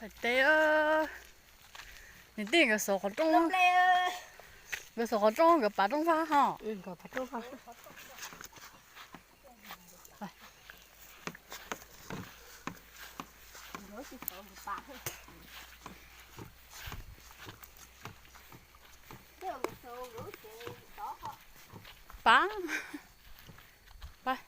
Pem teb, niam tij nkawd xauv qhov rooj, nkawd xauv qhov rooj nkawd pav rooj vag ho. Pav, pav.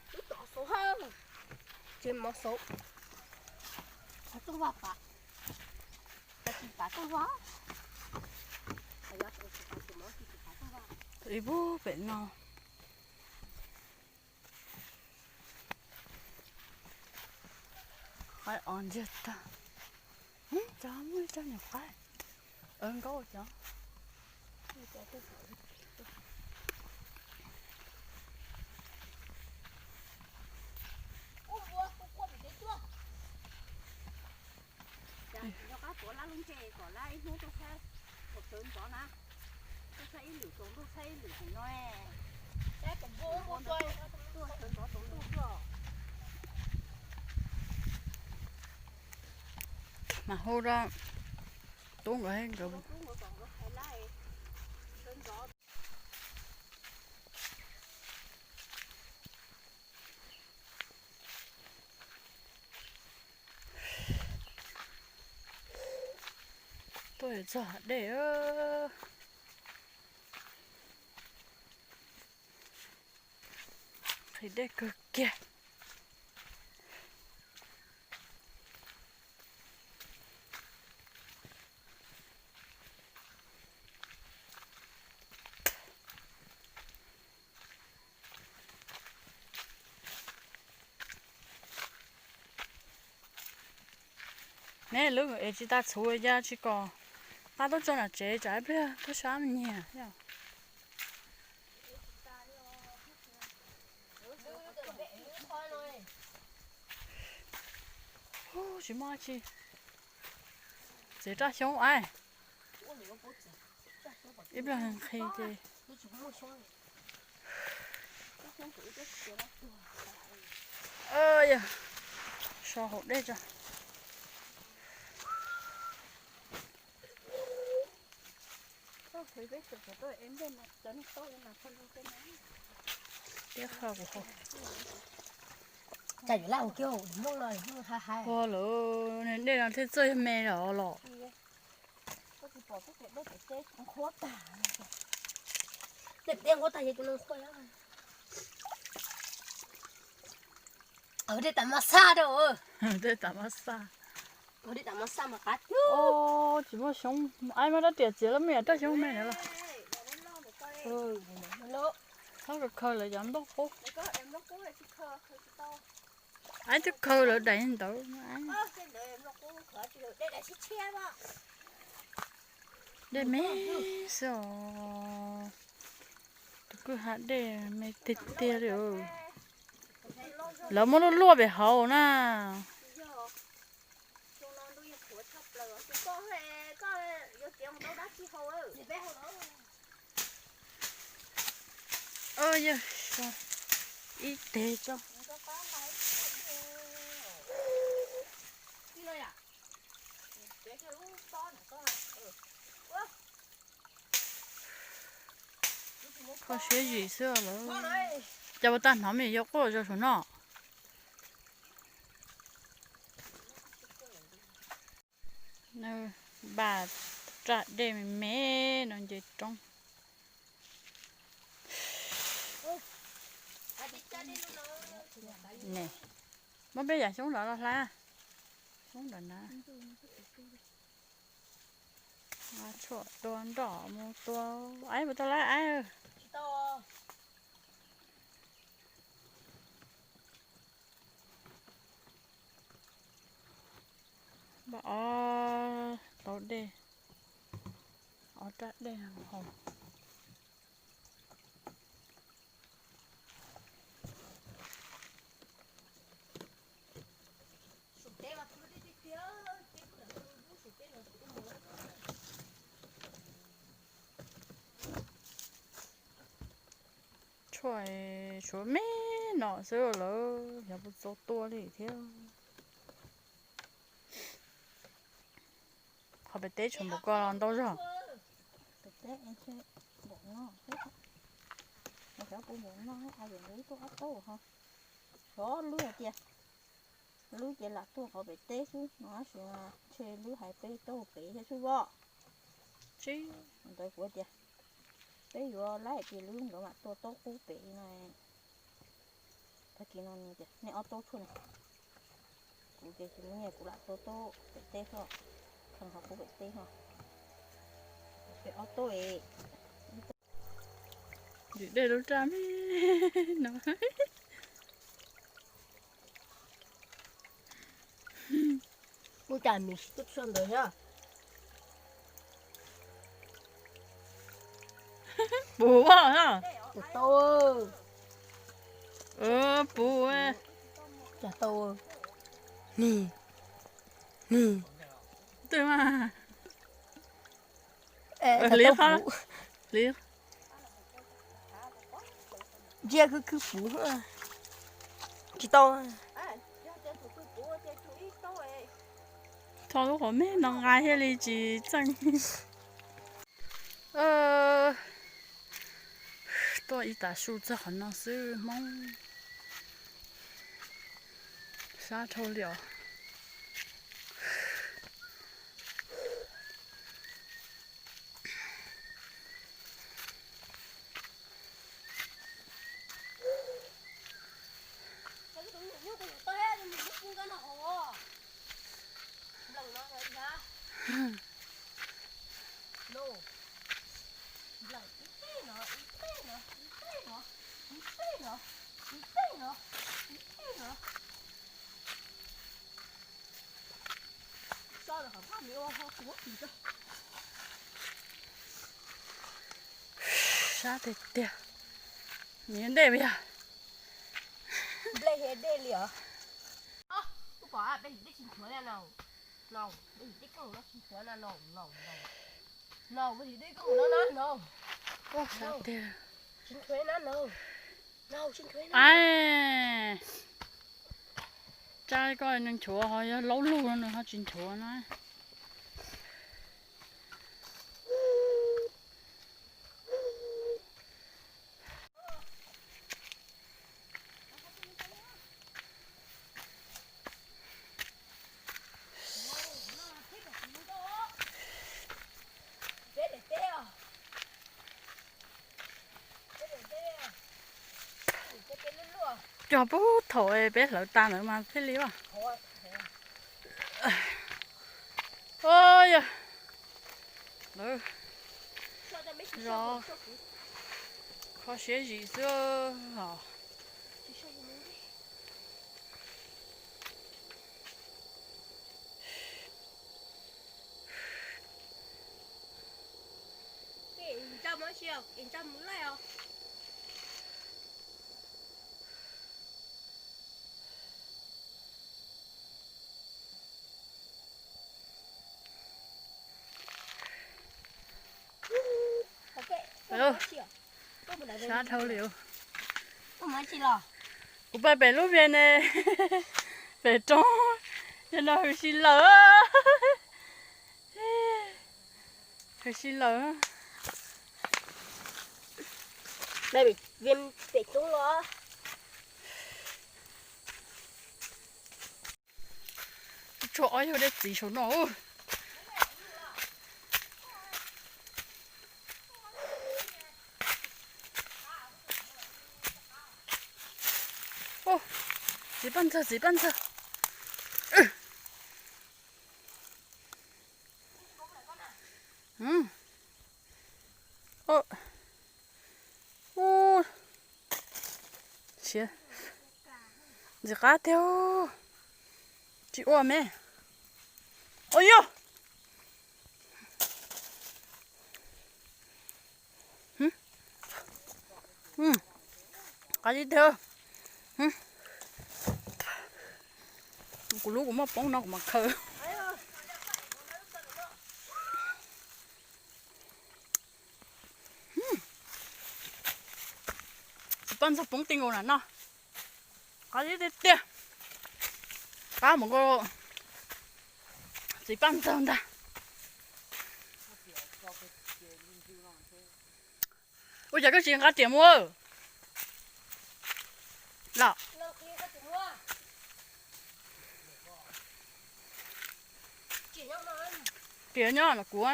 Ib pug pem no. Qaib os ntsiag tag. Cov muaj ib co nyuam qaib. Nkauj cov. Rov qab tuav lab lub ntsej kom lab ib hnub tuaj saib, tuaj sawv ntxov na, tuaj saib ib lwm tsaus ntuj saib ib lwm tim no. Mas hu rau tub nkawd, nkawd tuaj txog hav dej. Nqhis dej kawg kiag. Ne lub es tsis tas txhuv ya tsis kom qab tuaj tso nram tsev tsam ib pliag tuaj sab me nyiag. Tsis muaj tsi. Txiav raj xyoob aib. Ib pliag nqhis ces. Yog so hauv dej tso. Tiab qha kuv hau. Ua lawm, dej no thiaj txawj yog me lawm los. Dej tam mab xaj rau. Dej tam mab xaj mas qab. Tsis muaj xyoob, aib muab rab riam txiav los me raj xyoob me na los. Txhob khaws lawv cov nplooj qub. Aib twb khaws lawv daim ntawd. Dej me xwb os. Tus kwj ha dej me tiag tiag li. Lawv muab luaj luaj pem hauv na. Yog ib teg tso. Kho siab zim xwb lawm. Cas puas tag hnov me yuav quaj zog saum no. Npaj raj dej me me no nce roob. Ne, muab peb yam xyoob ntawd los hla. Xyoob ntawd na. Tshuam tua nroj mus tua. Aib puas tau lab aib? Npaj ob tauv dej, ob raj dej haus. Tshuaj, tshuaj me no xwb lawm, xyov puas txaus tua li thiab. Pem teb tshuav npaum ko los ntau zog. Pem teb npaum no, xyov puas npaum no, a yam li tuaj ob taub ho. Xyov lub hais tias, lub ces lam tuaj qhov pem teb xwb no, tab sis ntshe lub hais peb taub pem thiab xwb os. Ntawd kuv tias peb yuav laib ces lub nkawd mam tua taub qub pem no. Tag kis no nws tias nej ob taub tshuaj na, kuv ces tsis muaj nyiaj kuv lam tua taub pem teb xwb, kheej qhov qub pem teb no. Pem ob taub es. Dim dej lub raj me no. Ub, cas mis sib tub tsuag ntawd thiab. Puv na. Puv tau. Puv. Cas tau. Ni, ni. Twb mas. Hliv qhov, hliv. Ntsia khwb khwb puv. Tsis tau. Tho lub qhov me no nqa thiaj li tsis txeej. Tuaj ib tas su txog qhov no xwb Hmoob. Sab dhau li os. Sab tiag tiag. Niam dej puas yog? Nplej dej li os. Kuv pom peb hliv dej tsis nchuav no. No, peb hliv dej kooj no tsis nchuav no, no, no. No, peb hliv dej kooj no na, no. Sab tiag. Tsis nchuav na, no. No, tsis nchuav na. Ai. Tsa koj nws nchuav ho yog laub lug no nws ho tsis nchuav na. Cog pub thaum peb hlawv tas ntawd mas thiaj li as. Yog lawv zov kho siab zim xwb os. Sab dhau li. Kuv pais pem lub vias ne, pem roob, yog no hws si lawm. Hws si lawm. Pem roob los. Tsuag ob yug dej txiv saum no. Txiv paj ntxawg, txiv paj ntxawg. Ntxim qab tiag. Tsis ua me. Ua yog. Qab ib tiag. Kuv lub kuv muab poob no kuv mam khaws. Txiv paj ntxawg poob ti nkaus na no. Qab ib tiag tiag. Qab mus nkaus txiv paj ntxawg ntag. Ua cas koj tsis nqa riam mus los? Riam nyob no kuv.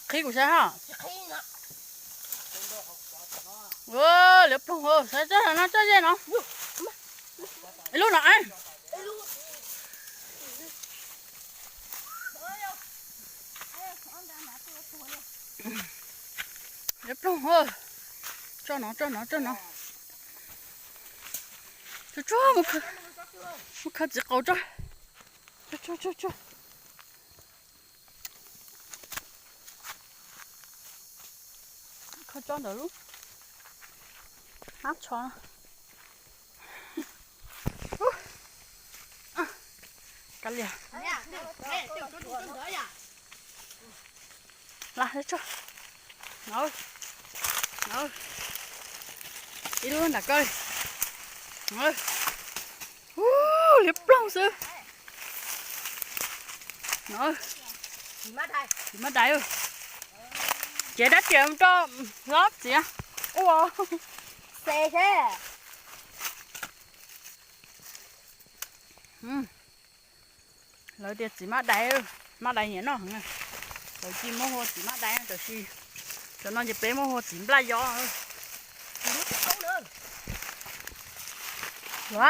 Qhib kuv saib hos. Liab ploog, saib tsob no, tsob ze no. Ib lub no. Liab ploog, tsob no, tsob no, tsob no. Tsuag tsuag, mus khaws txiv qaus tso. Tsuag tsuag tsuag tsuag. Khaws tso ntawm lub hnab tsho no. Kav liam. Lam tso. No, no, ib lub nram koj. Ub, liab ploog xwb. No, tsis mab dais. Ces dab riam rau hlob txiav ua. Lawv tias txiv mab dais, mab dais nyiam noj heev. Lawv cia muab hu ua txiv mab dais, tab sis cov no ces peb muab hu ua txiv nplaj yob. Txiv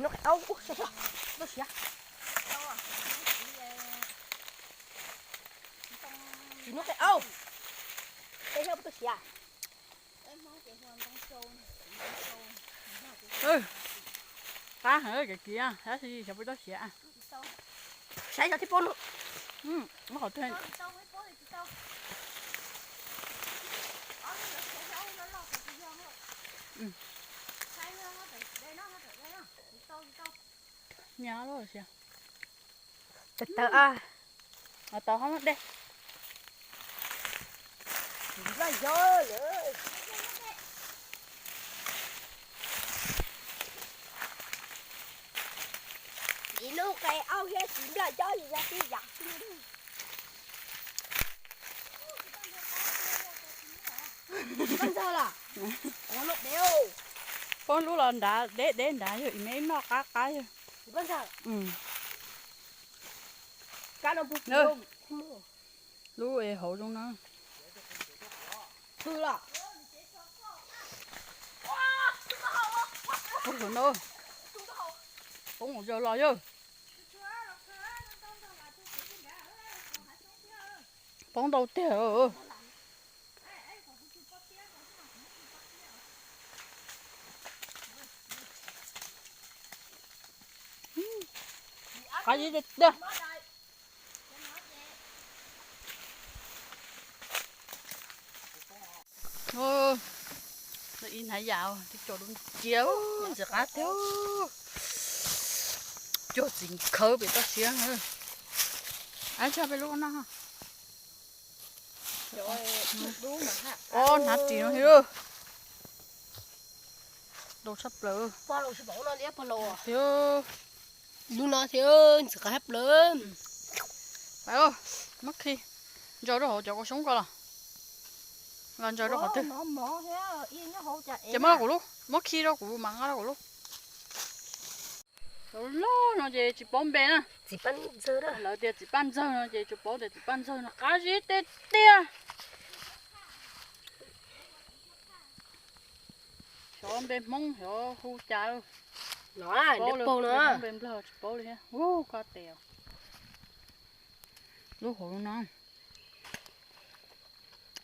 noj qe aub, txiv noj qe aub, tej no puas tuaj siav? Qab heev kev kiv, tab sis xyov puas tuaj siav. Saib xyov tib pob no. Nyab los siav. Tawv tawv a. Tau hov muab de. Txiv noj qe aub thiab txiv nplaj yob yog tib yam. Poob lub los nrad deb deb nrad yog ib me noj qab qab yog. Lub es hauv zoo no. Poob hauv no. Poob hauv zaws los yog. Poob ntau tiag. Qab zib tiag tiag. Ib hnav yam tib co dub nciab, ntxim qab tiag. Cuag txiv khawb pem toj siab. Ab, tso peb lub no. Ob hnav ris no thiab. Dau tshaj plaws. Thiab lub no thiab ntxim qab tshaj plaws. Muab khi ntsaws rau hauv cov kaus xyoob ko los. Los ntsaws rau qhov twg? Ces muab rau kuv lub, muab khi rau kuv mam nqa rau kuv lub. Cov loj no ces tsis paub npe na. Lawv tias txiv paj ntxawg no ces tsuas paub tias txiv paj ntxawg no qab zib tiag tiag. Xyov npe Hmoob xyov hu cas. Npe Nplog tsis paub li thiab. Ub, koj tes. Lub hauv no.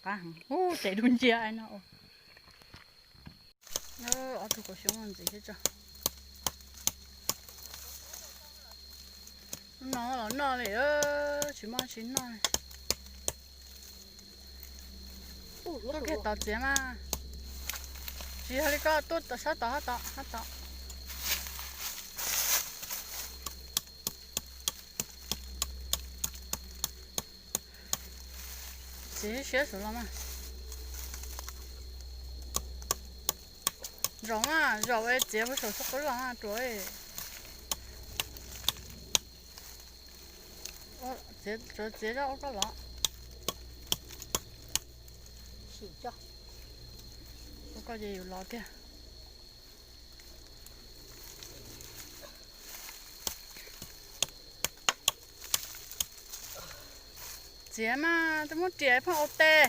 Qab heev. Ub, tes dub nciab no. Ob tug kaus xyoob ntxiv thiab tso. No los noj li, tsis muaj tsis noj li. Tuaj kiag tod txiav mas. Tsis yog li koj tuaj sab tod, hab tod, hab tod. Txiav siab siab saum los mas. Zaum mas, zaum es txiav puag saum txoj qab los mas ruam. Txiav, txiav zaj ua koj los. Sim coj. Ua koj ces yus los tiag. Txiav mas, twb muab riam pheej ua tes.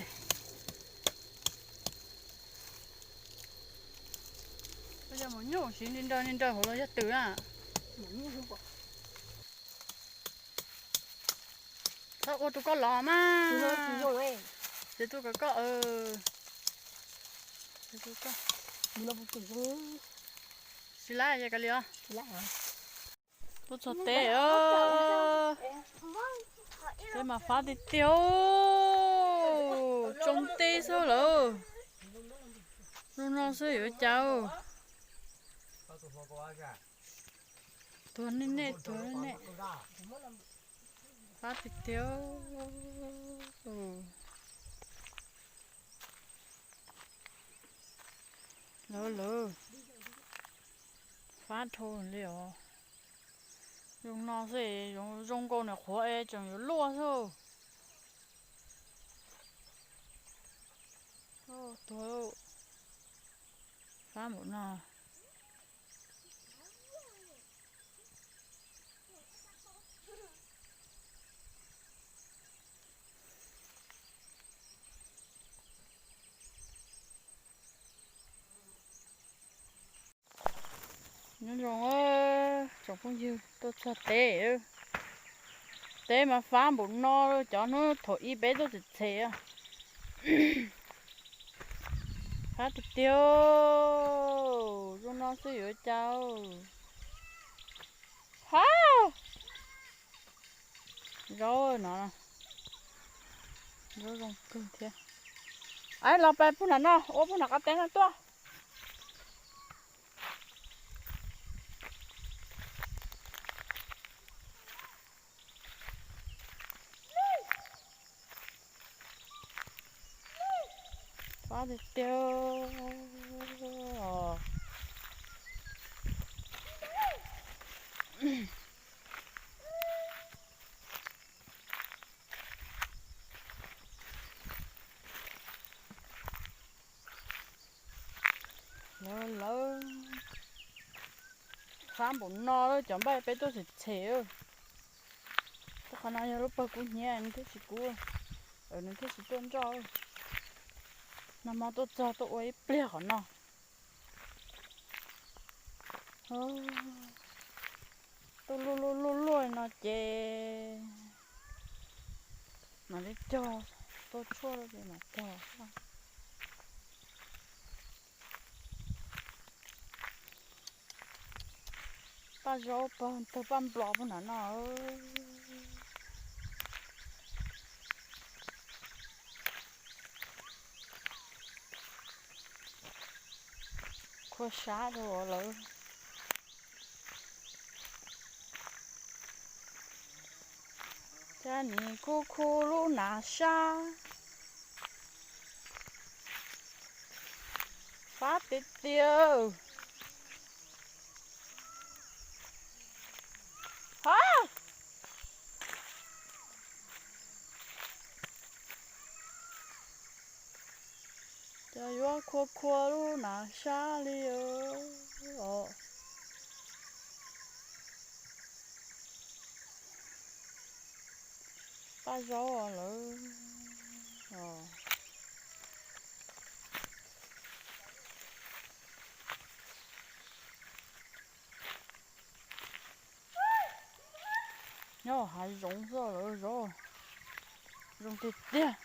Koj yog maum nyuj siv nti nraws nti nraws hauv los yog twm na. Txhob ua tus koj los mas. Txiav tus koj koj. Tsis laib, yog kav liam. Tuaj txog teb, teb mas fab tiag tiag, tsoo teb xwb lawm. Zoo no xwb yuav cas. Tuag nej nej, tuag nej. Fab tiag tiag. Lawv, lawv, fab dhau li os. Zoo no xwb, zoo nkaus nws qhuav es tseem yuav luaj xwb. Tuag, fab npaum no. Nyob zoo tsoom phooj ywg tuaj txog teb. Teb mas fab npaum no, cov hnub thaum ub peb tuaj txhem txhem. Fab tiag tiag, zoo no xwb yuav cas. Ha, zaub no, zaub zoo kawg thiab. Los pais puag nram no, ua puag nram qab teb no tuaj. Fab tiag tiag. Lawv, lawv, fab npaum no, cov npaj peb tuaj txhem txhem. Tej qhov no yog lub pawg kub hnyiab, nws thiaj tsis kub, nws thiaj tsis tuaj nroj. Nag hmo tuaj txog tuaj ua ib pliag qhov no. Tuaj luaj luaj luaj luaj no ces mam li cog, tuaj tshuaj ces mam cog. Paj zaub pag tawg paj nplov puag nram no. Khua sab rau lawv. Cas nim khu khu lub nas sab. Fab tiag tiag. Ha, cas yuav khua khua lub nas sab li os. Paj zaub lawm os. Nyob hav zoov xwb lawm, zoo tiag tiag.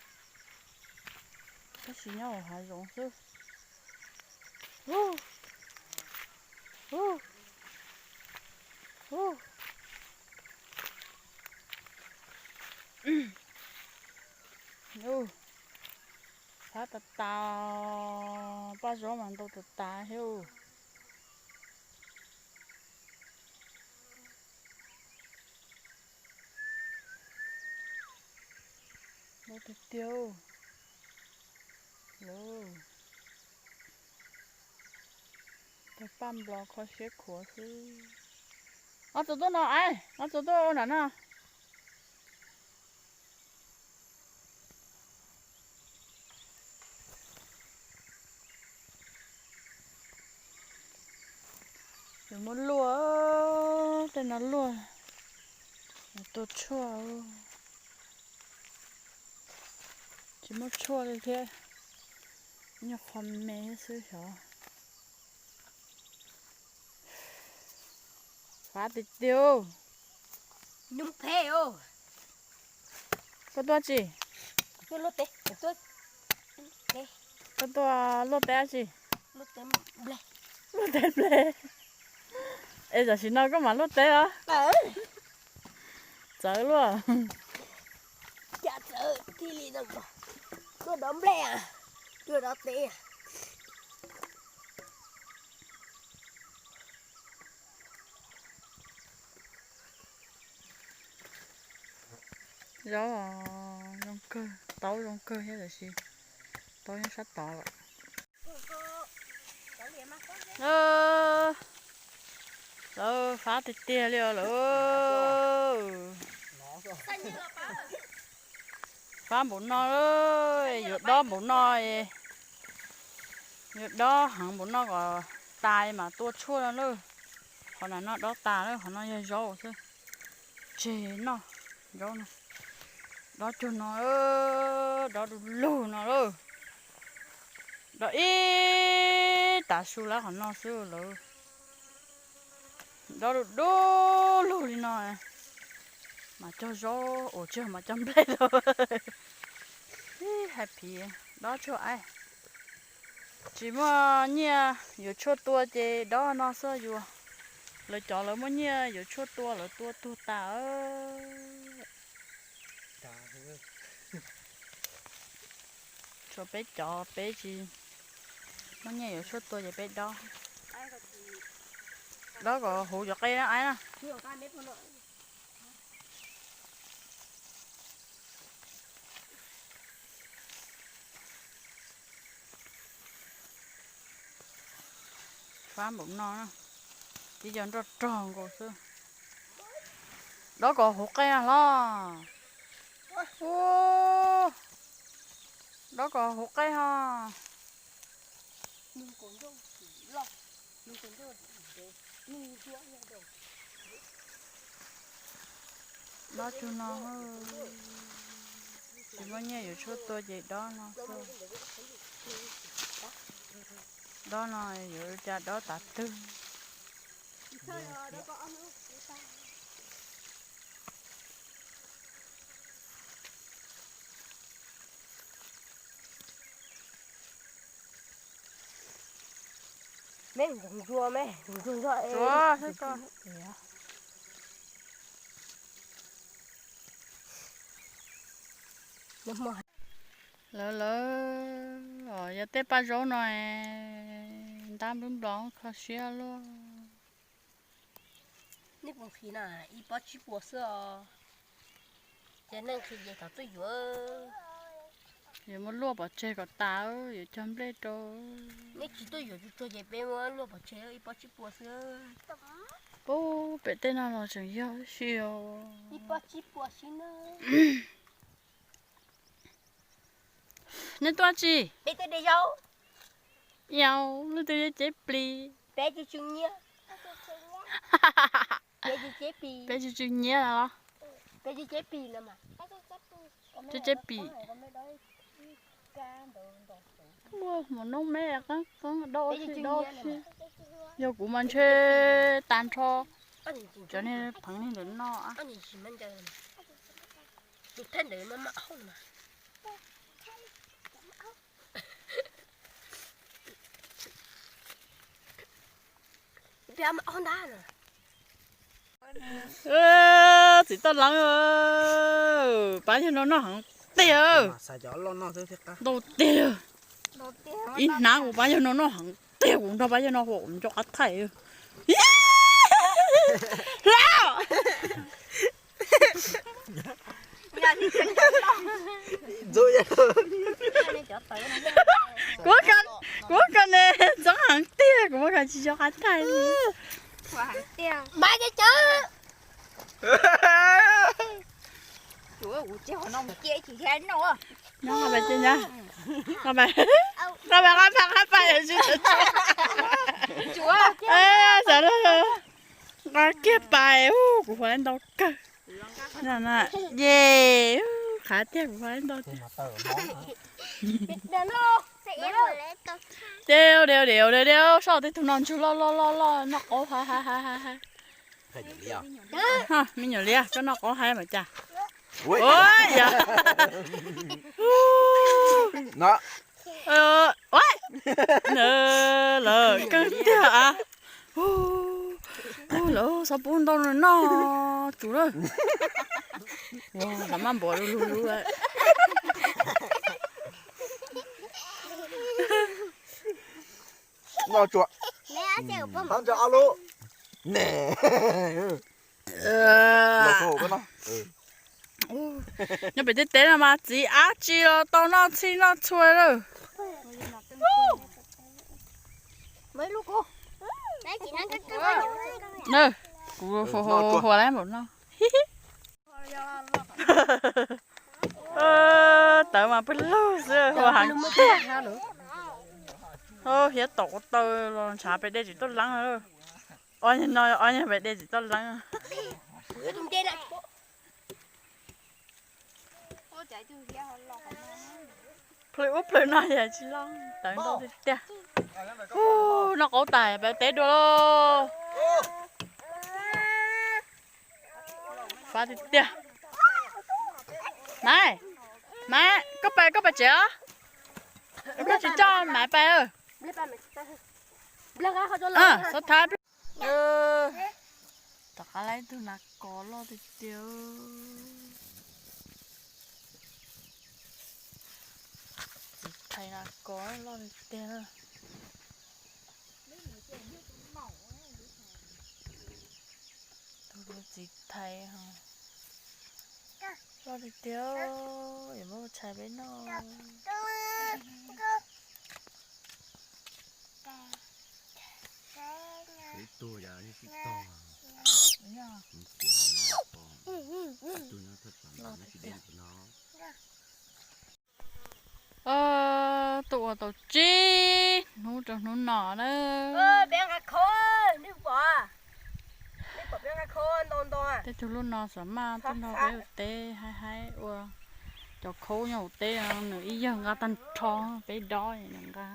Tab sis nyob hav zoov xwb. Fab tas tas, paj zaub mas ntau tas tas thiab. Ntau tiag tiag. Paj nplos kho siab khuav xwb. Ob txua tuaj no, ab, ob txua tuaj ua nram no. Yuav muab luaj, tej no luaj, tua tshuaj, tsis muaj tshuaj li thiab, nyuag qho me xwb xyov. Fav tiag tiag. Koj tuaj tsi? Koj tuaj luaj teb tsi? Luaj teb nplej. Es tam sim no koj mam luaj teb los? Txawv luaj. Cas txawv thiaj li no, tuaj dov nplej, tuaj dov teb. Zaub zoo kawg, taub zoo kawg thiab tiam sis taub nyob sab tod lawm. Lawv fab tiag tiag li os lawv. Fab npaum no, yuav dob npaum no, yuav dob heev npaum no kom tas mas tua tshuaj no lawm. Qhov nram no dob tas lawm, qhov no yog zaub xwb. Tseg noj zaub no. Dob cuag no, dob du lug no lawm. Dob ib tav su lawm qhov no xwb lawm. Dob du du lug li no, mas cog zaub uas tsis yog mas cog nplej tau. Ib hais phiv, dob tshuaj aib. Tsis muaj nyiaj yuav tshuaj tua ces dob no xwb yuav. Lawv cov lawv muaj nyiaj yuav tshuaj tua lawv tua tuag tas. Tshuav peb cov peb tsis muaj nyiaj yuav tshuaj tua ces peb dob. Dob kom huv cov qe na aib na. Fab npaum no, tib co nroj rog nkaus xwb. Dob kom huv qe hlo. Dob kom huv qe ho. Dob tshuaj no, tsis muaj nyiaj yuav tshuaj tua ces dob no xwb. Dob no yuav ua cas dob tas twg. Me ntxoov ntsuag me ntxoov ntsuag es. Lawv lawv, yog tej paj zaub no ntab npwb nplos kho siab luaj. Nej puas nqhis na, ib pob tsib puas xwb os. Ces nej nqhis ces thov tuaj yuav. Yuav muab luaj pov tseg kom tas, yuav cog nplej rau. Nej tsis tuaj yuav tsuag tsuag ces peb muab luaj pov tseg ib pob tsib puas xwb. Pub pem tej no los tseem yog ib si os. Ib pob tsib puas xwb na. Nej tuaj tsi? Peb tuaj de zaub. Yau, leej twg ceb plis? Peb tsis tsw nyiab. Peb tsis tsw nyiab los? Peb tsis ceb plis. Ceb plis. Muaj hmoov noob me qeeb qeeb dab tsi dab tsi. Yog kuv mas ntshe tag nrho cov niag pheev niag ntawm no. Txiv toj leeb, pab yawg no noj heev tiag. Ntau tiag. Ib hnab kuv pab yawg no noj heev tiag, kuv nrog pab yawg no huam nco qab thaij. Kuv, kuv ka ne txob heev tiag, kuv ka tsis tso. Qab thaij. Mas ces cov. Ua, kuv tsis hais no mus cia ib chim thiab no. Nyob qhov pais ces nyob. Qhov pais, qhov pais, qhov pais, qhov pais, tsis tau tsuav. Tsuav. Xav lawm. Nqa kiag pais, kuv huav ntau kawg. Ye, qhav tiag kuv huav ntau tiag. Diav diav diav diav, soj tej tug no ntsug loj loj loj loj noj qaub ha ha ha ha ha. Me nyuam liab, koj noj qaub haib mas cas? Ua yog. Lawv kawg tiag a. Lawv txhob pub ntau noj tsum lawm. Lawv maj npaum lug lug lug lawm. Noj tsuav. Hab ntsa ob lub. Ne. Nyob pem tej teb no mas txiv ab tsi los tau noj txhij noj txhua lawm. Kuv huav lawm npaum no. Tawv mas pw lug xwb, huav heev tiag. Hiab tom ko taw los ntshav pem dej tsis tuaj leeb. Ob nyuag no ob nyuag pem dej tsis tuaj leeb. Plhws ub plhws no yog tsis loj, tawv ntau tiag tiag. Noj qaub tas peb teb dua lauj. Fab tiag tiag. Maiv, Maiv, koj pais, koj pais tsev os. Koj tsis coj Maiv pais. Xov thab. Tom qab lawm ib tug nas kos loj tiag tiag. Txiv thais nas kos loj tiag tiag. Tus txiv thais loj tiag tiag, yuav muab tshais peb noj. Tuaj ua tau tsib hnub rau hnub no na. Tej tug lub no xav maj tuaj nrog peb ua teb haib haib ua cov khaub nyob hauv teb, nws ib yawg nqa tag nrho peb dob nws nqa.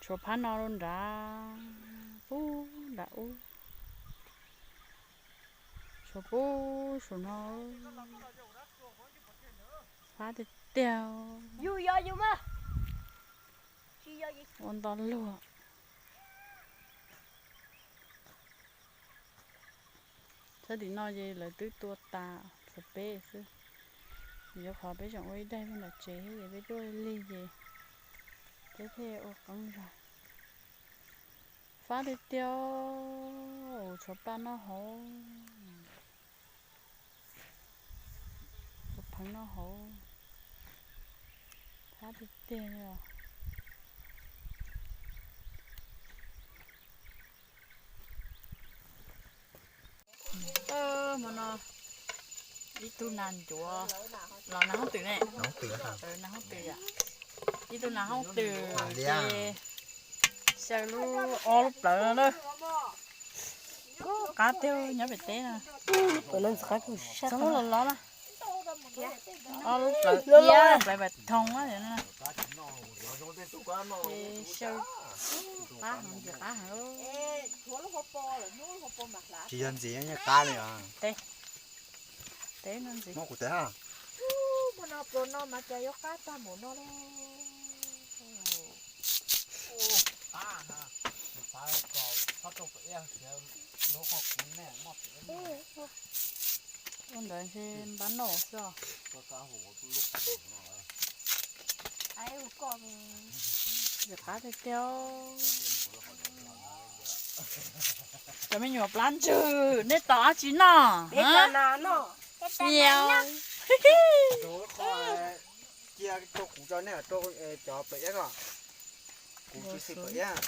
Tshuav phab no rau nrad, pub nram ub, tshuav pub saum no. Fab tiag tiag. Ua nto luag. Sab tim no ces lawv twb tua tas tshuav peb xwb. Yuav qhov peb tseem ua ib daim pem nram tsev thiab ces peb tuaj lig ces peb thiaj ua qeeb zog. Fab tiag tiag, tshuav paj noj hauv, tshuav pheev noj hauv. Fab tiag tiag li os. Hmo no ib tug nas ncuav los nas hoob twm ne. Nas hoob twm, ib tug nas hoob twm ces xyaw lub ob lub plawv no na. Qab tiag nyob pem teb no. Txhob los los na. Ob lub plawv iab, plawv pam thoo na. Ces xyaw qab heev, qab heev. Tsis yog ntxim, qab li os. Teb no ntxim. Muab kuv teb ha. Mus no pluas no mas cas yuav qab tag npaum no li. Ua ntawd ntshe npab noj xwb os. Yog qab tiag tiag. Cov me nyuam plab ntswg, nej tos dab tsi noj? Cia rau kuv tso nej rau cov pam iab ko. Kuv tsis xwm pam iab.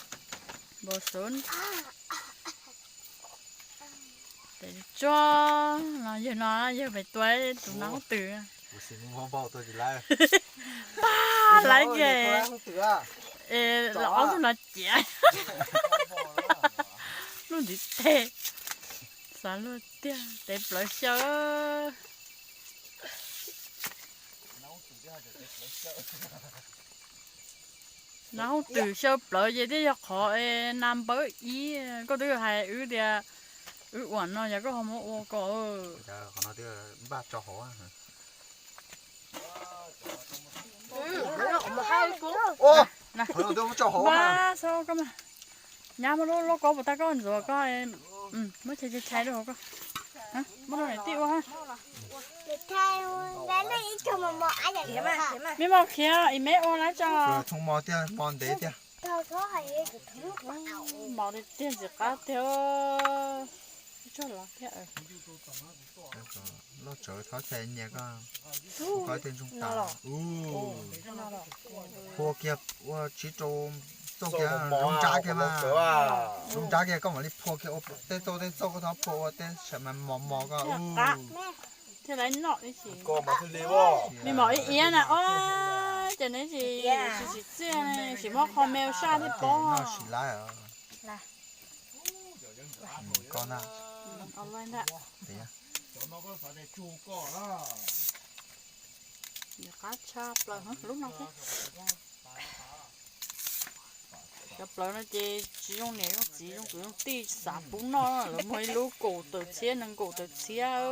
Npau suav. Tes tsuag no yawg no yawg pem tua tus nas hob twm. Pag laiv kiag. Los ob tug no ciav. Lub ntiv teg. Xav luaj tiag, tes plawv xyaw. Nas hob twm xyaw plawv ces twb yog qhov nas npawb ib. Koj twb hais wb tias wb uam no yog koj ho muab ua ko. Nyab muab lub lauj kaub puas tag koj ntxuav koj, muab chais chais rau hauv koj. Muab rau niam tij ua. Me mos khiav, ib me ua lawm tso. Mos tiag tiag ntxim qab tiag. Tsuag los thiab. Loj tsawv thov chais nyias koj. Koj tej ntsoog tas. Phua kiag ua tsis rau txauj kiag, zoo nrab kiag mas. Zoo nrab kiag koj mam li phua kiag ua tej txauj tej txauj, koj thov phua ua tej sawm mas mos mos koj. Thiaj li noj ib si. Me mos ib iab na, o, ces neb tsis tsim txiaj ne, tsis muab qho me ua saj thiab pob. Qab tshaj plaws lub no thiab. Cov plawv no ces tsis zoo niam zoo txiv zoo kwv zoo tij xav pub noj, lawv muag ib lub kaum tawm txhiab nees nkaum tawm txhiab.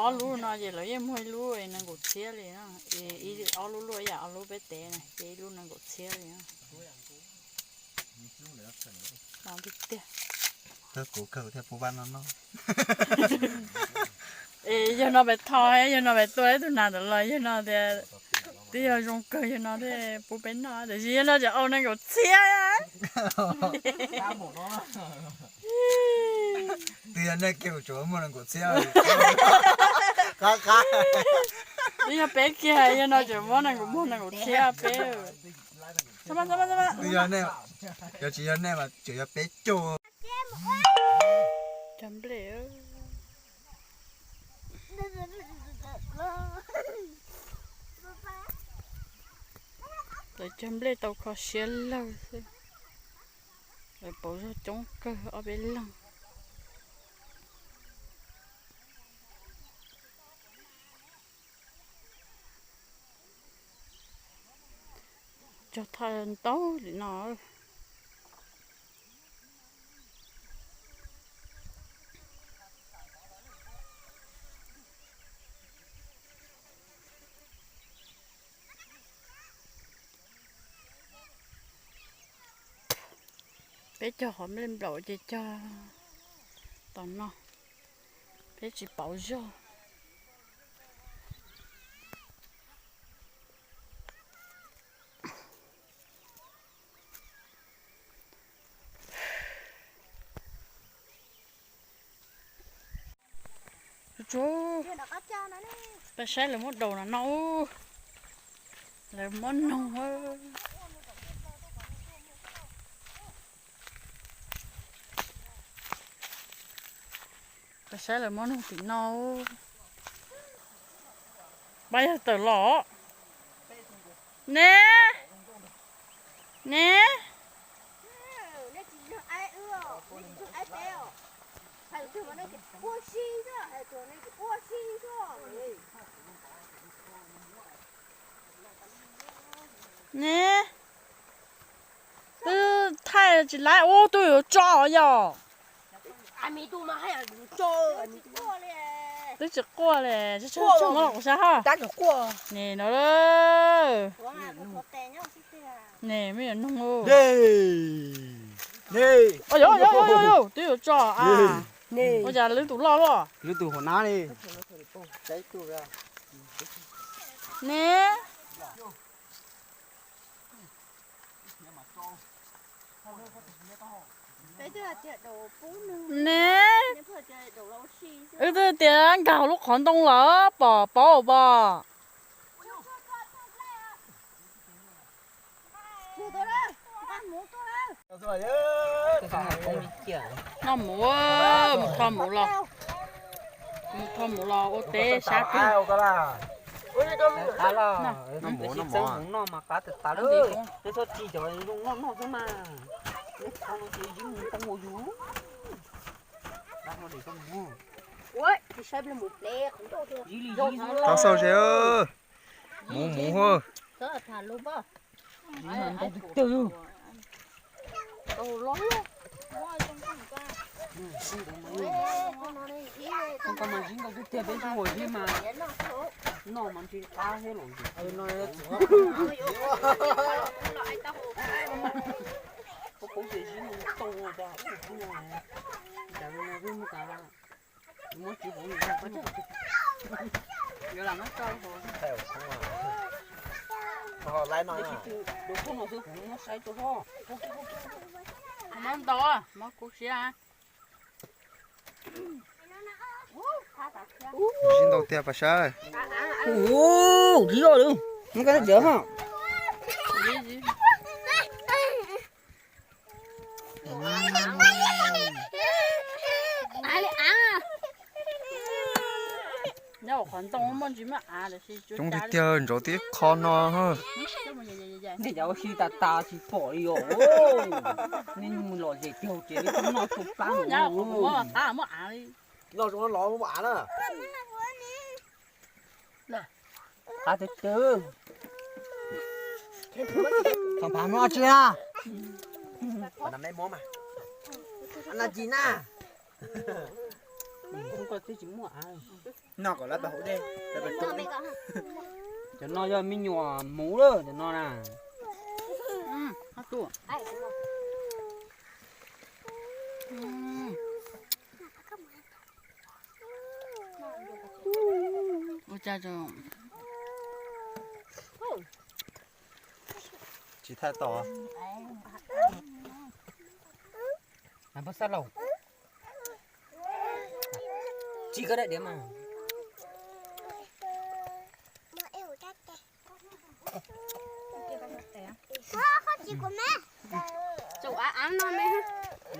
Ob lub no ces lawv yeej muag ib lub nees nkaum txhiab li, ob lub luaj ib yam ob lub peb tev na, ces ib lub nees nkaum txhiab li. Tiag tiag. Kawg kuv kawg thiaj pub pab no noj. Es yawg no pem tho, yawg no pem tua ib tug nas ntawd los yawg no tias twb yog zoo kawg yawg no thiaj pub peb noj, tiam sis yawg no tseem au nees nkaum txhiab. Twb yog nej kiag kuv tseem muaj nees nkaum txhiab. Qab qab. Twb yog peb kiag yawg no tseem muab nees nkaum, muag nees nkaum txhiab peb. Twb yog nej, yog tsis yog nej mas tseem yog peb caug. Cog nplej. Lawv cog nplej tau kho siab lawg xwb. Lawv pauv zog coob kawg ob peb leeg. Cog thaj ntau li no. Peb cog qhov nplej nplaum ces cog tom no, peb tsis pauv zog. Tsuag, pab saib lawv muab daus no no, lawv muab noog. Pab saib lawv muab noog tim no. Pab yog tawm los. Ne, ne. Ne, twb thaij tsis laib ua twb yuav tso yog. Twb tsis quaj li, tsuag muab los kuv saib ha. Ne no, ne me nyuam noog. Twb yuav tso a. Ua cas lwb tus loj luaj. Lwb tus hauv nab li. Ne. Ne, wb twb tias nkag hauv lub qhov ntoo lawm pom paub pom. Noj mus, mus tho mus los, mus tho mus los ua teb sab twg. Noj mus, noj mus. Noj mas qab tas tas lawm. Neb txhob tsis cov zoo noj noj xwb mas. Neb tho no ces yeej mus tau ua yus. Tau xauj ze, mus mus. Zoo nkauj mas zib nkauj twb tiag, peb sib huas zib mas noj mas ntshe qab thiab los. Peb poob ces zib no tau tas ub no, cas no peb mus tas. Muab tsis hauv, yuav lam muab tso hauv. Ho laiv no, tsis tsis dua phooj no xwb, kuv muab saib rau hov. Muab ntau, muab kub siab. Zib ntau tiag pas sab. Ub, zib loj li. Muab koj txiav ho. Coob tiag tiag, ntsauv tib qho no. Nej cov ua si tas tas tsis pom li os. Nej mus lom zem kiag ces peb noj tau plab no. Noj zoo los muab av na. Qab twb twb. Thaum phav muab tsi na. Noj tsis na. Noj kom lawv pab hauv dej. Cov no yog me nyuam hmuv lawm cov no na. Ua cas tsis thaij tau. Pab xab laus. Tsis koj daim diav mas.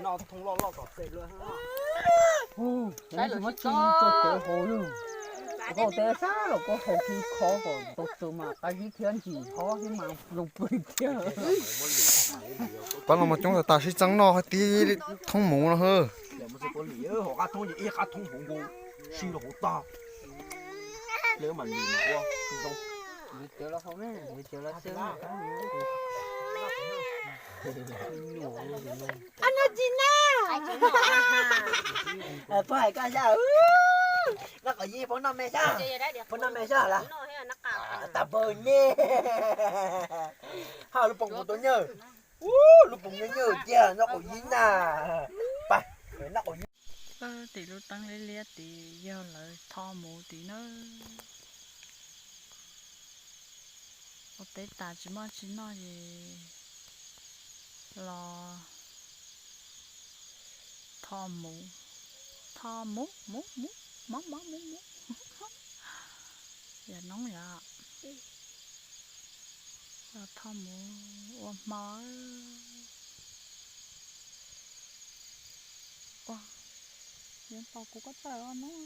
Noj thoob loj loj tom txej luaj. Saib lawv muab tso cawv hauv lawm. Koj ua teb sab los koj haus kiag khov kom ntau tsaws mas qab zib thiab ntsim hov thiab mas zoo pw thiab. Pab no mas coob tas tas sib txeeb noj tib thoob hmuv no hwb. Qab thoob ces ib qab thoob hauv nkaus, sib rau hauv tag. Lawv mam li ua zoo. Puab hais koj xyab, noj kom yeej, puab noj me xyab, puab noj me xyab las. Tas npaum nej, ha lub poom kuv tus nyuj, lub poom nyuj nyuj tiag, noj kom yeej na. Pab, noj kom yeej. Tim lub teeb liab liab tid yog lawv tho mus tid na. Ua teb tas tsis muaj tsi noj es los tho mus, tho mus mus mus, mov mov mus mus. Yam noob yom. Los tho mus ua hmo. Ua, yuav ntaus kuv koj tawm os noob.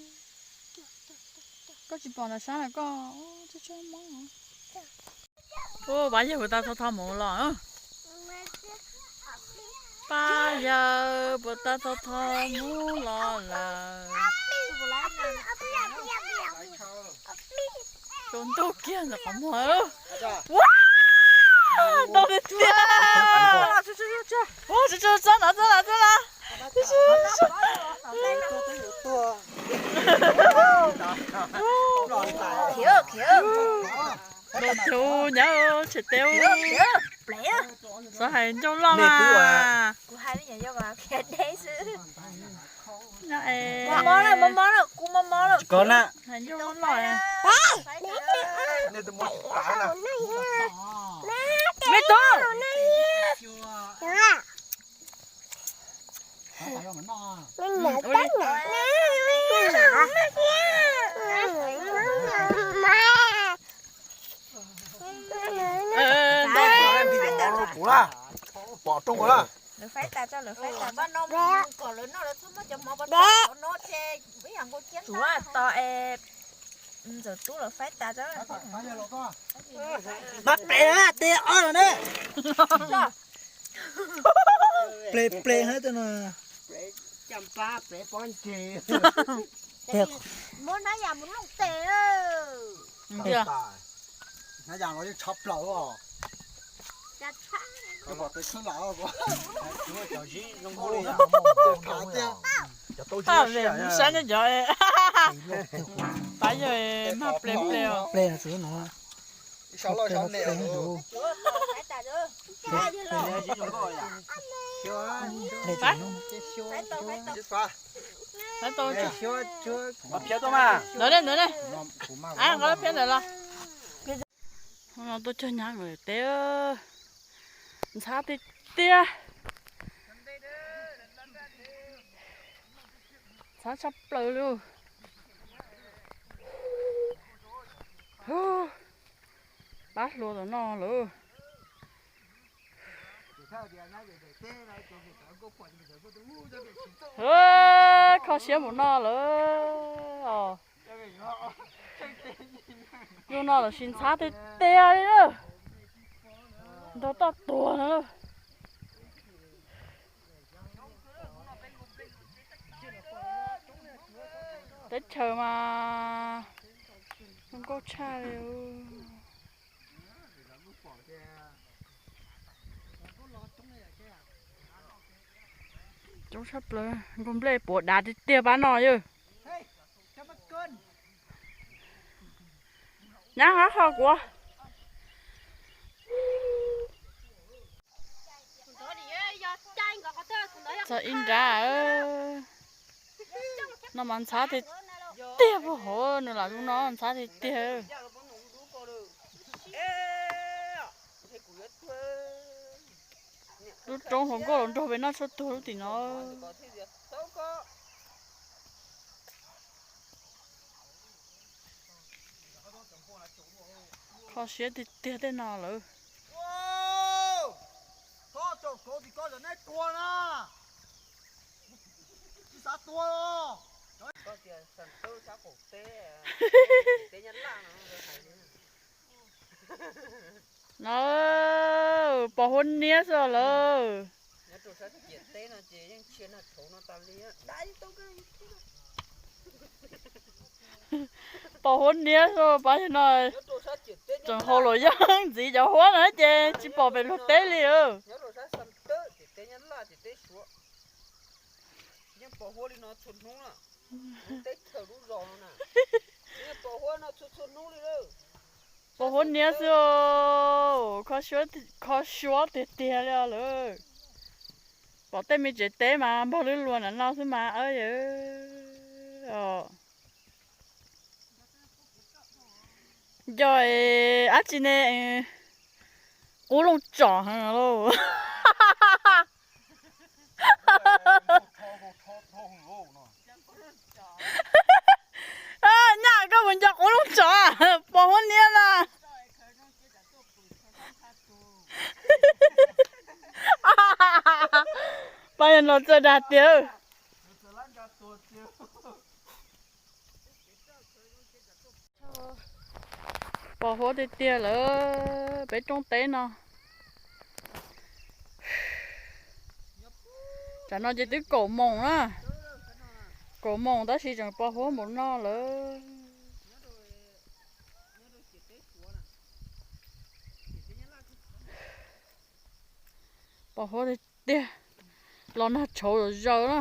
Koj tsis pom nram sab lawm koj, tsuag tsuag mob. Ua, Pab Yawg puas tau tho tho mus los? Pab Yawg puas tau tho tho mus los lawm? Tsaus ntuj kiag ntawm qhov muag. Ua, ntau tiag tiag. Ua, tsuag tsuag txhob nov txog los txog los. Khiav, khiav. Los tsuag nyab tshem teb. Txhob hais ncauj loj mas. Kuv hais li nyuam yaus khiav deb xwb. Mob mob lawm, mob mob lawm, kuv mob mob lawm. Hais ncauj loj loj. Me tub. Kuv lawm. Pom roob ko na. Lawv faib tas tso, lawv faib tas tso. Tsuav tos es ntxawm tub lawv faib tas tso. Mas ples na, tes ob no ne. Ples ples hab tej no. Muab hnab yas mus looj tes. Hnab yas los yeej tshav plaws os. Saib nyob cov pab yawg mag ples ples os. Ples no. Ntawd ne, ntawd ne. Ab, nqa phiab ntawd los. Tuaj cog nyab teb, ntxhab tiag tiag. Ntxhab tshaj plaws li. Pab hluas tom no lawm. Kho siab mus no lawm os. Yug no los sis ntxhab tiag tiag li na. Nrog toj tuag no. Teb chaws mas zoo nkauj tshaj li. Coob tshaj plaws, nkauj nplej puas dav tiag tiag pab no yawg. Nyab qab qho kuv. Txog ib nrab no mas ntxhab tiag tiag, puag hauv nws lam zoo no ntxhab tiag tiag. Lub roob hluas nkauj los nrog peb noj tshuaj tuag lub tim no. Kho siab tiag tiag tej no lawm. No, pos huab niab xwb lawm. Pos huab niab xwb pab yawg no. Tseem haus luam yeeb ntxiv cov huab no ces tsis pom pem luag teb li. Pos huab niab xwb, kho suab tiag tiag li os lawm. Pom tej me tsev teb mas npog lwb luas nram no xwb mas. Nco dab tsi ne, qub looj tsom heev lauj. Nyaj koj mus nco qub looj tsom, pos huab niab na. Pab yawg no txawj dag tiag. Pos huab tiag tiag lawm peb roob teb no. Tsam no ces twb kaum moos na. Kaum moos tab sis tseem pos huab npaum no lawm. Pos huab tiag tiag, los nag tshauv zom zaws na.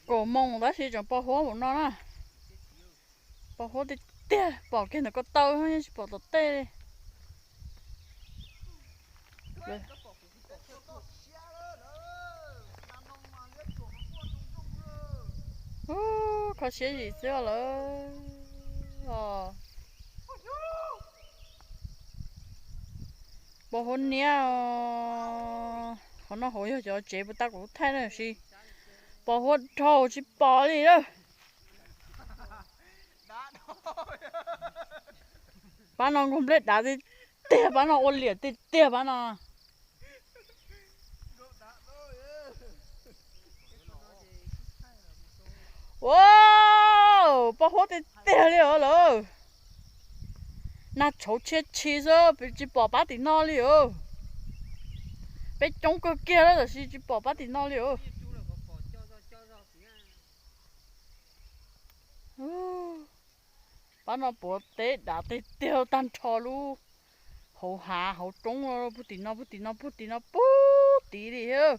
Kaum moos tab sis tseem pos huab npaum no na. Pos huab tiag tiag, pom kiag ntawm ko taw yeej tsis pom tom tej li. Ub, kho siab zim xwb lawm. Pos huab niab. Qhov no hauv yog cov tsev puas tau kuv thaij na, tab sis Pos huab dhau tsis pom li lawm. Pab no nkauj nplej dav tiag tiag, pab no ua liam tiag tiag pab no. Ua, pos huab tiag tiag li os lawm. Nag tshauv tshia tshis xwb, tsis pom pab tim no li os. Peb coob kawg kiag lawm tab sis tsis pom pab tim no li os. Pab no puav teb dav tiag tiag tag nrho lub hauv hav hauv roob, puag tim no puag tim no puag tim no puag tid li thiab.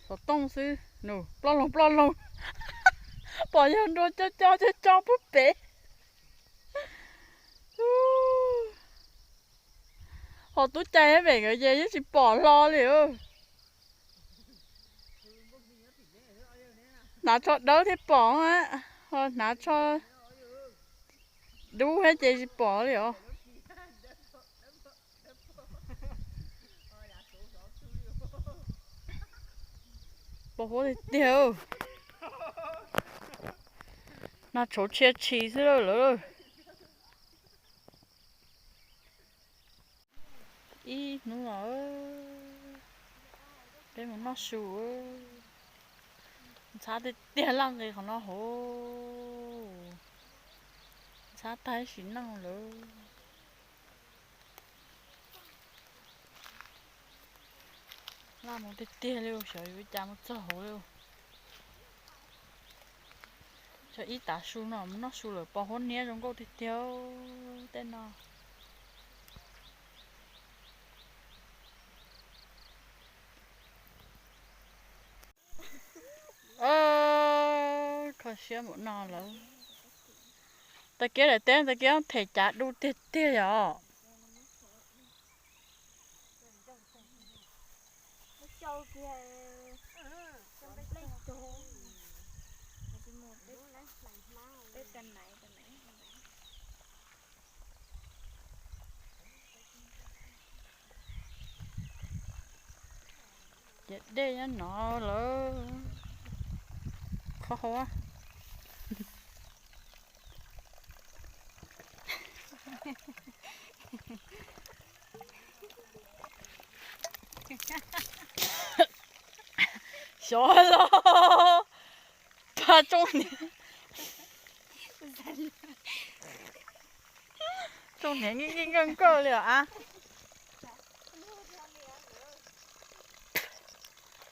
Xov tooj xwb, nws ploj loog ploj loog. Pom yawg nrua co co co co puag pem. Ho tub cai me nkawd ces yeej tsis pom hlo li. Hnav tsho dawb thiaj pom, ho hnav tsho dub thiab ces tsis pom li os. Pos huab tiag tiag. Nag tshauv tshia tshis xwb lawm. Ib hnub no peb mus noj su. Ntxhab tiag tiag, laj nqis qhov no hauv. Ntxhab tag ib sim neej lawm. Laj mus tiag tiag li, xyov yuav cas mus txog hauv li. Tso ib tav su no mus noj su lawm, pos huab niab zoo nkauj tiag tiag tej no. Kho siab npaum no lawm. Tag kis daim teb tag kis them cav du tiag tiag yom. Ces dej nyob no lawm. Qhov hauv. Xyov los pab tsooj niam, tsooj niam nkeej nkeej nkawj nkawj li os a.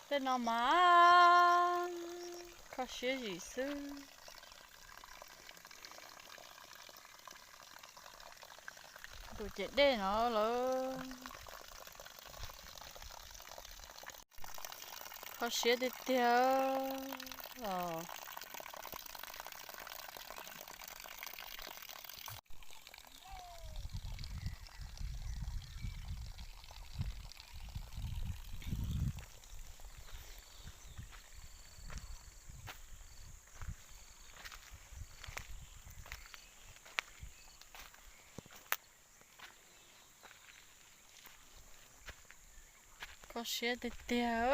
Tej no mas kho siab zim xwb. Tus ces dej no lawm. Kho siab tiag tiag os. Kho siab tiag tiag.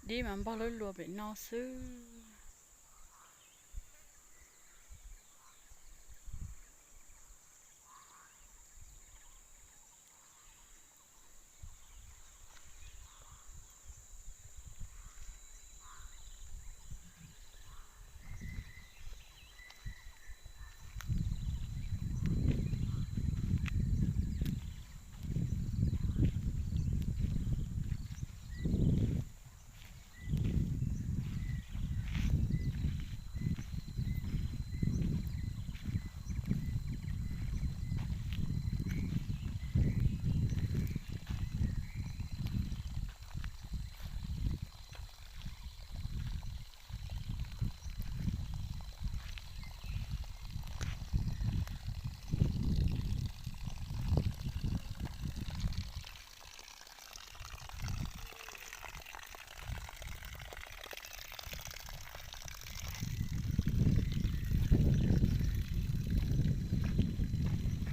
Dib mas npog lub luas pem no xwb.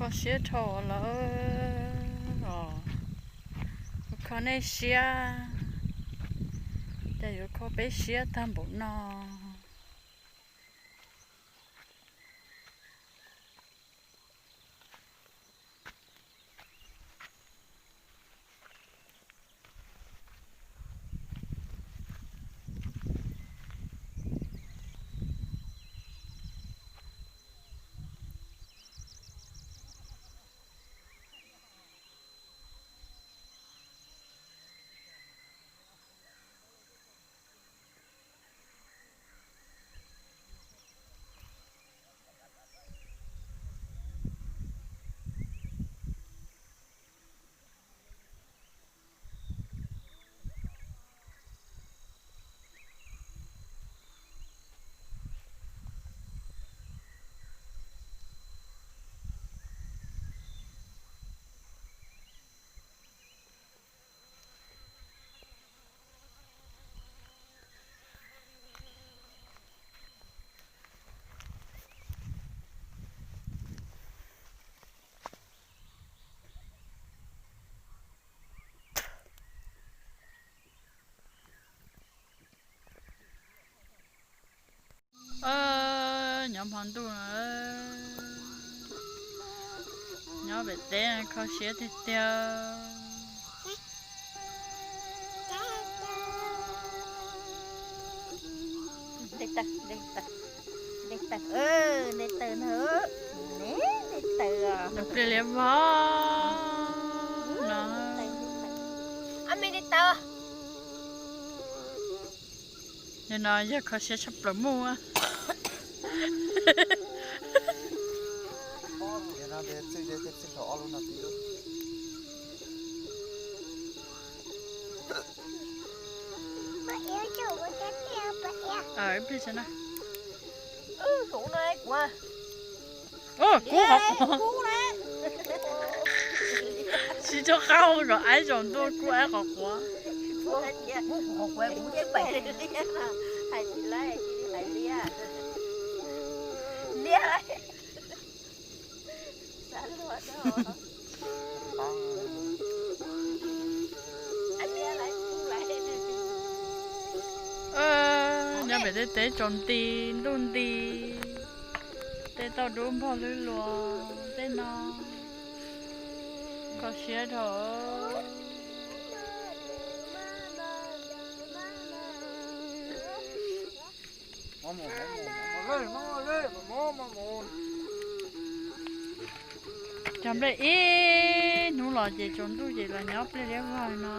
Kho siab dhau lawm os. Kho nej siab, cas yuav kho peb siab tag npaum no. Nyob hmo ntuj no, nyob pem teb kho siab tiag tiag. Pliag liab vog no. Nim no yog kho siab tshaj plaws mus. Kuv qhov quav. Tsis tso qab zom aib zom ntuj, kuv aib qhov quav. Nyob pem tej teb tsaus nti ntuj nti, tej tauj dub npog lwb luas tej no, kho siab dhau. Cog nplej ib hnub los ces tsaus ntuj ces los nyob pliag liab vog no.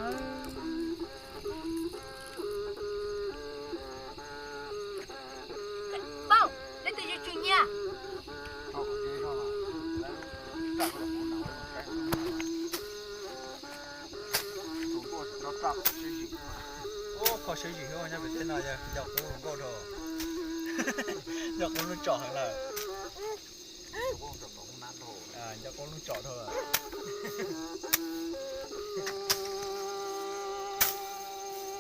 Kho siab zim nyob pem teb no yog nco qub hluas nkauj dhau, nco qub lub tsom heev lawm. Nco qub lub tsom dhau lawm.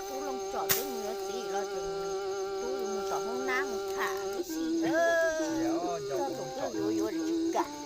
Tub loo tsom twb mus yuav txiv los tseem tub yuav mus tsom hoob nab mus tham tib si. Txog thaum koj yuav yuav tsis kam tiag.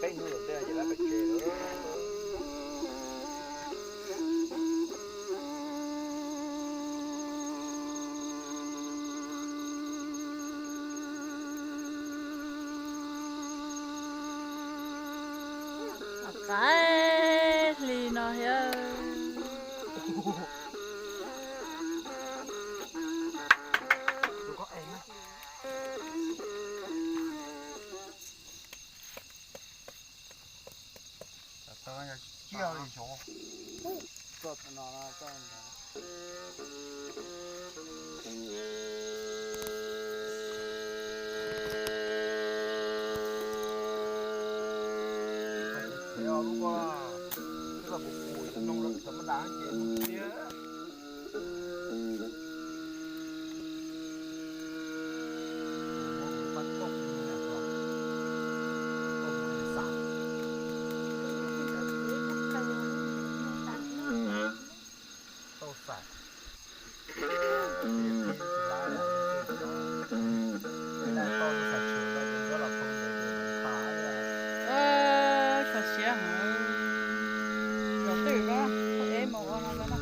Peb hnub lawm tej ces lawv pais tsev lawm. Qaib hli no thiab. Kho siab heev, zaum twj ywm ko, eb mus ua no ko na.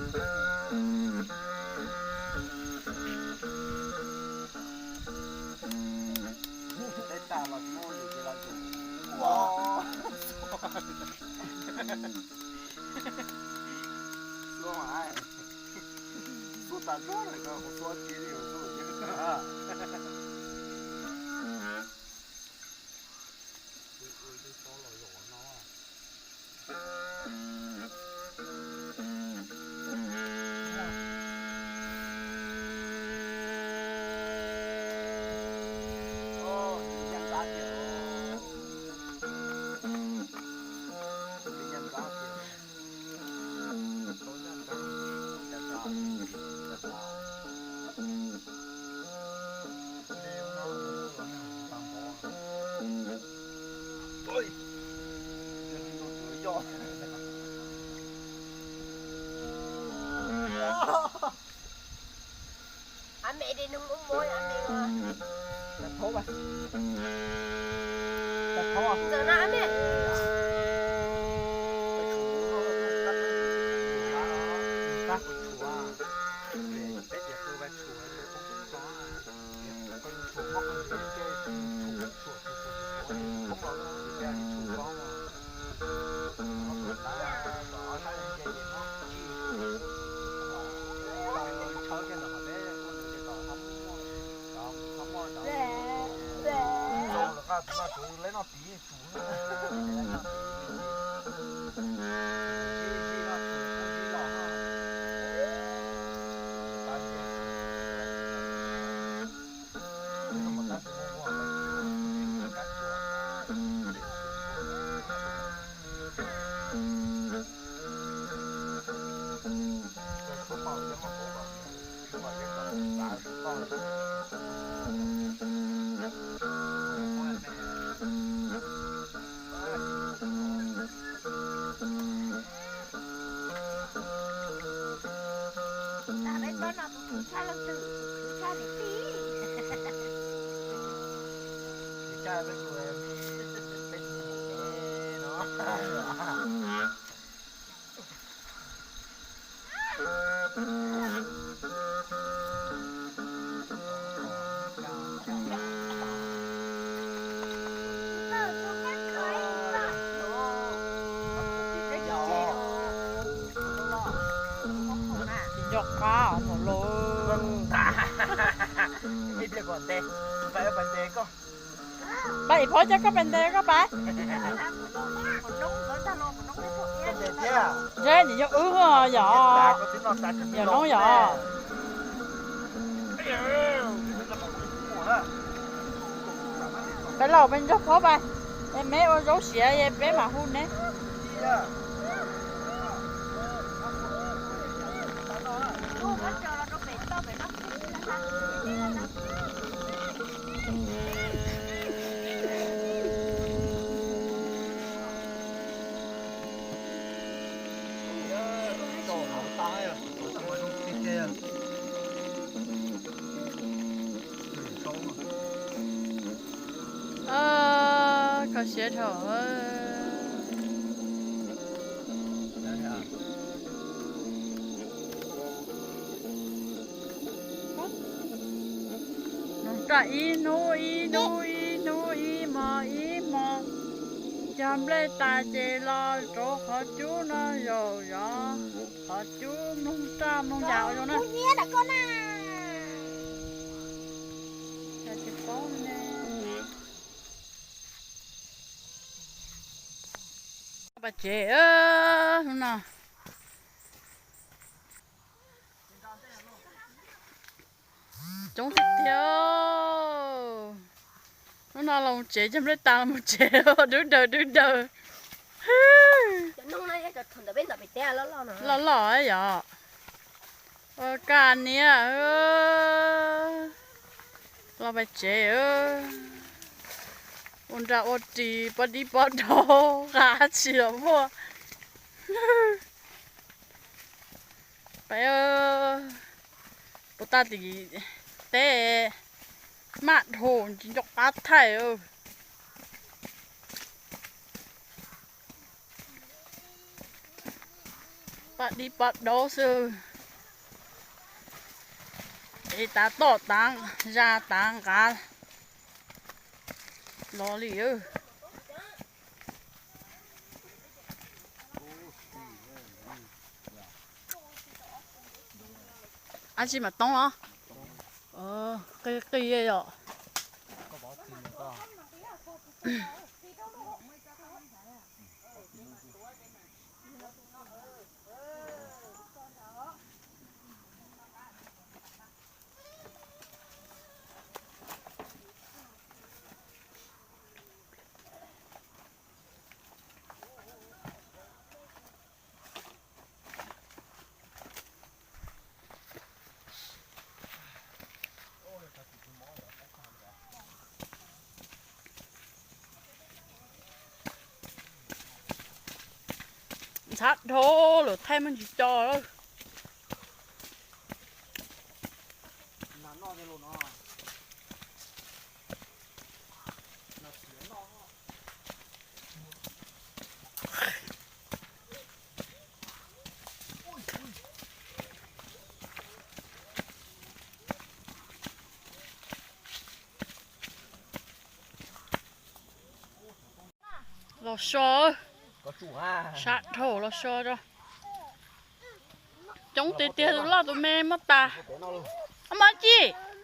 Tsis nco qab mus lauj. Pab ib phob coj koj pais ntes koj pais. Ntshe nim yog wb yom, yog noob yom. Peb laus peb nrog phob pais, es me ua zaub siav es peb mam hu neb. Siab dhau. Noj ib hnub ib hnub ib hnub ib hmo ib hmo, cog nplej tas ces los rau qhov cub no zaum zov qhov cub mloog raj mloog yas zoo na. Pas tsev hnub no. Coob tiag tiag. Hnub no los tsev, cog nplej tas los tsev, dub daws dub daws. Loj loj yom. Ua kaj niab, los pais tsev. Ua nra ua ris, pob dib pob daub, qab tsi los muaj. Pais, puas tag tim teb, maj dhau tsis nco qab thaij. Pob dib pob daub xwb. Es tav toj tav zaj tav nqav los li. Ab tsi mam toob los? Qi qi yom. Ntxhab dhau lawm, thaij muaj ntsis co lawm. Los so, sab dhau los so. Coob tiag tiag, tus loj tus me muab tas. Ab, mus ci,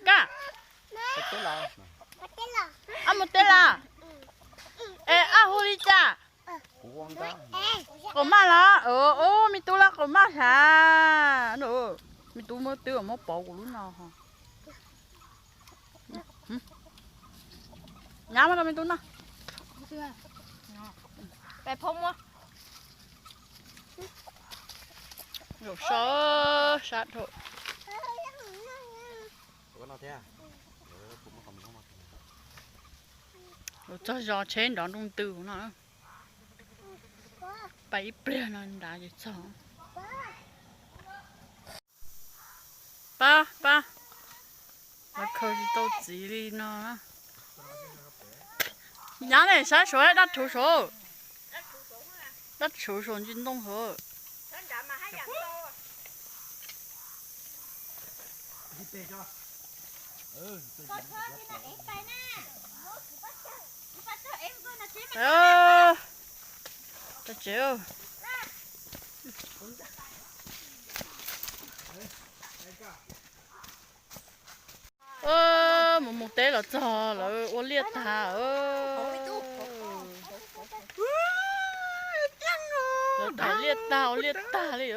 kaj. Ab, mus teb las. Es ab hu li cas? Qaum maj los? Ub, me tub laj qaum maj hla. Me tub muab twb muab pauv kuv lub no. Nyab muab rau me tub noj. Zaum so sab dhau. Lawv txog zos tsheb nrov nrooj ntws no. Pais ib pliag no nrad ces txog. Pab, pab, lawv khaws tsis tau txiv li no. Nyab ne, saib saud, dab rhuv saud, dab rhuv saud ntsis ntoo saud. Tsev. Mus mus teb los txog lawv ua liaj tag. Lawv daim liaj tag ua liaj tag li.